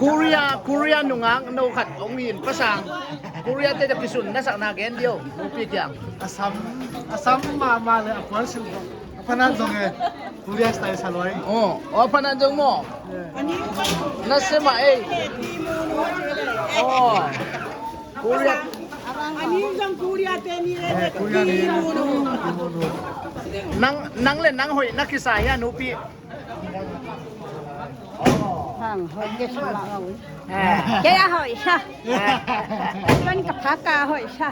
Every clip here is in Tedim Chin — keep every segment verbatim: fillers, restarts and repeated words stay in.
Korea, Korea nungak no khat hong hi in, Pa Sang. Korea te tawh kisun na sakna gen dih o, nupi kiang. A sam, a sam mahmah le a puan silh. A phanan zong e. Korea style sa lua e. Oh, oh, a phanan zong maw. Na sem a ei. Oh. Korea. Nang, nang le nang hoih na kisa hia, nupi? Hang hoih kei sa mah a hoih. Kei a hoih sa. Tuan ka pha ka hoih sa.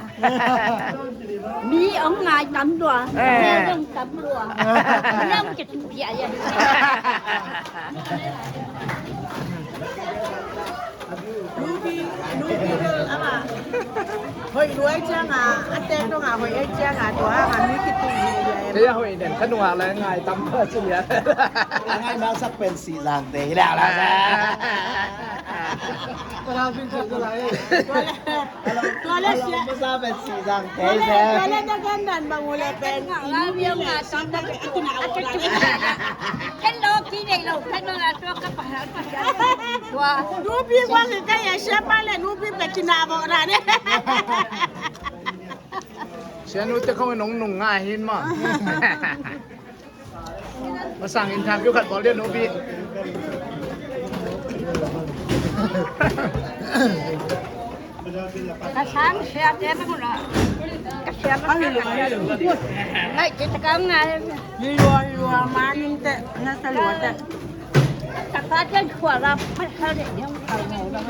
Mi hong ngai tam lua. Mi hong tam lua. Mi hong kituh piak ia. Nupi, nupi bel ama hoih lua ahih ciangin, a tek dongin hoih ahih ciangin, tua hangin mi kituh hi a. Kei a hoih den ka nungak le ngai tam pah ci lia. A ngai masa pen Sihzangte hi lia la. Tua le, tua le sia. Masa pen Sihzangte hi lia. Tua le, tua le na gen dan bang uh le pen. Hello, ki nei lo, hello la tua ka pa. Nupi kua kei a sia pa le nupi pe kina bo na ne. Sia nu te khong nong nung ngai hin ma. Masang interview khat bawl dia nupi. Ka sang sia te na kula. Ka sia ma ka. Ai, kita ka ngai. Ni lua, ni lua ma ning te na sa lua te. Ka pa jan khua la, pa sa le nyong ka mo la.